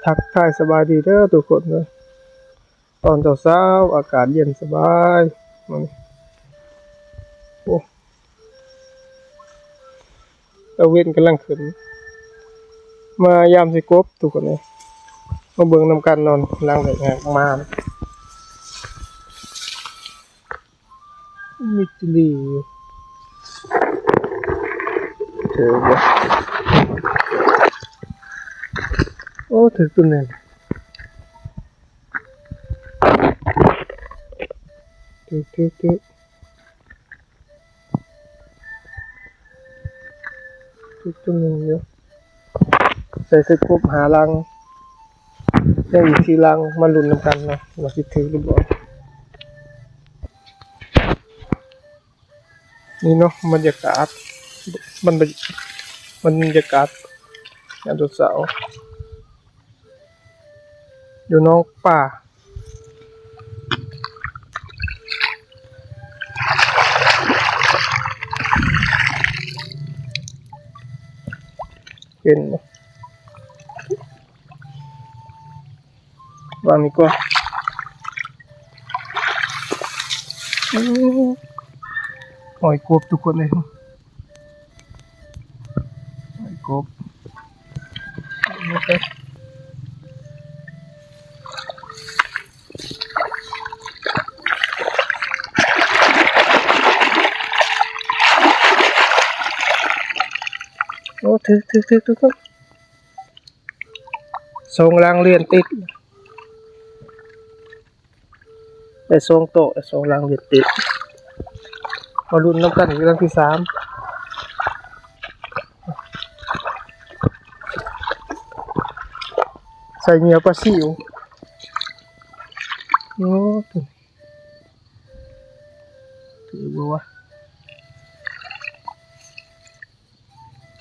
ທັກທາຍສະບາຍດີເດີທຸກຄົນເດີ. ຕອນເຊົ້າໆ ອາກາດເຢັນສະບາຍ ມື້ນີ້ ໂອ້ ຕາເວັນກຳລັງຂຶ້ນ ມາຢາມໃສ່ກົບທຸກຄົນເອີຍ. ມາເບິ່ງນຳກັນເນາະ ຫຼັງໄດ້ແຮກມາ ມີຈີ່ຫຼີ່ຢູ່ ຖືກບໍ່? ໂອ້ ຖືກຕົວໜຶ່ງ ຖືກ ຖືກ ຖືກ ຖືກຕົວໜຶ່ງຢູ່. ໃສ່ ໃສ່ຄົບຫ້າລັງ ຍັງອີກສີ່ລັງ ມາລຸ້ນນຳກັນເນາະ ວ່າຊິຖືກຫຼືບໍ່. ນີ້ເນາະ ບັນຍາກາດ ບັນ ບັນຍາກາດຍາມເຊົ້າໆ ຢູ່ໜອງປາ. ເຫັນບໍ່? ວາງນີ້ກ່ອນ. ໂອ້ ຫອຍກົບທຸກຄົນເອີຍ ຫອຍກົບ. ໂອ້ ຖືກ ຖືກ ຖືກ ຖືກ ສອງຫຼັງລຽນຕິດ ໄດ້ສອງໂຕ ໄດ້ສອງຫຼັງລຽນຕິດ. ມາລຸ້ນນຳກັນອີກຫຼັງທີສາມ ໃສ່ເຫຍື່ອປາຊິວ. ໂອ້ ຖືກບໍ່ວະ?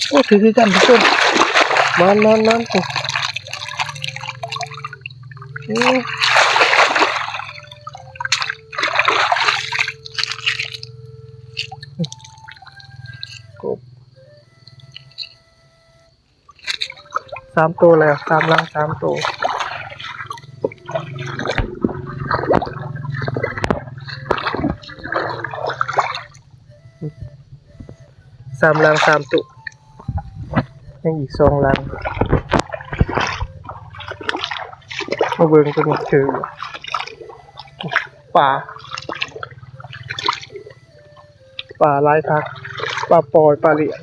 ໂອ້ ຖືກຄືກັນທຸກຄົນ ມານໆໆ ໂອ້ ກົບ ສາມໂຕແລ້ວ ສາມຫຼັງສາມໂຕ ສາມຫຼັງສາມໂຕ ຍັງອີກສອງຫຼັງ ມາເບິ່ງຕົວນີ້ ຄືປາ ປາຫຼາຍຄັກ ປາປ່ອຍ ປາລ້ຽງ.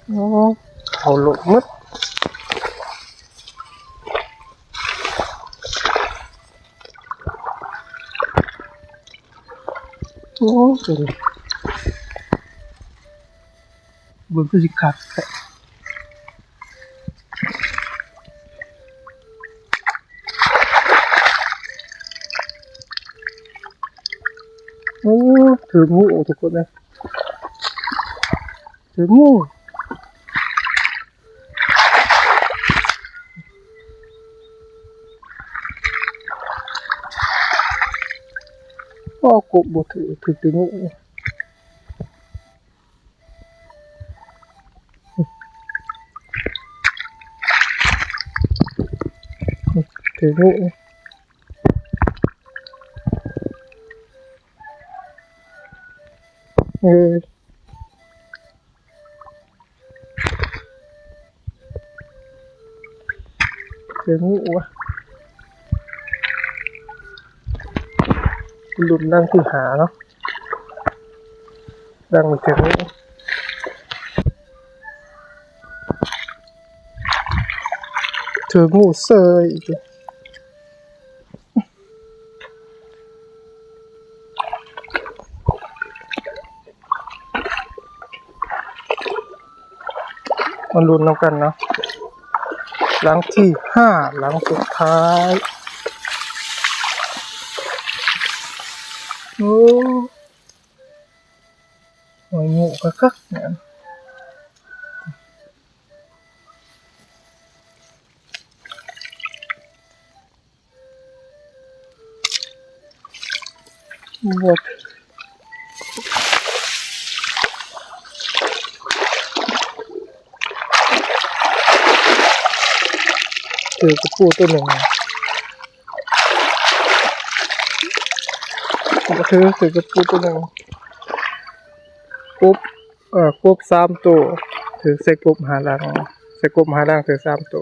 ໂອ້ ເຂົ້າລົກໝົດ. ໂອ້ ຕົວນີ້ ເບິ່ງຄືຊິຄັກແທ້. ໂອ້ ຖືກງູ ທຸກຄົນເອີຍ ຖືກງູ. ໂອ້ ກົບບໍ່ຖືກ ຖືກແຕ່ງູ. ຖືກງູ. ເອີ ເຈີງູວະ ລຸ້ນຫຼັງທີຫ້າເນາະ ຫຼັງນີ້ເຈີງູ ເຈີງູເສີຍ. ມາລຸ້ນນຳກັນເນາະ ຫຼັງທີຫ້າ ຫຼັງສຸດທ້າຍ. ໂອ້ ໂອ້ຍ ງູຄັກໆ ນີ້. ໂ ບໍ່ ຖືກະປູໂຕໜຶ່ງ ຖືກ ຖືກະປູໂຕໜຶ່ງ ກົບ ເອີ ກົບສາມໂຕ ຖືກໃສ່ກົບຫ້າຫຼັງ ໃສ່ກົບຫ້າຫຼັງຖືກສາມໂຕ.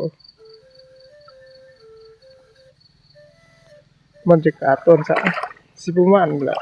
ບັນຍາກາດຕອນເຊົ້າ ຊິປະມານນີ້ແຫຼະ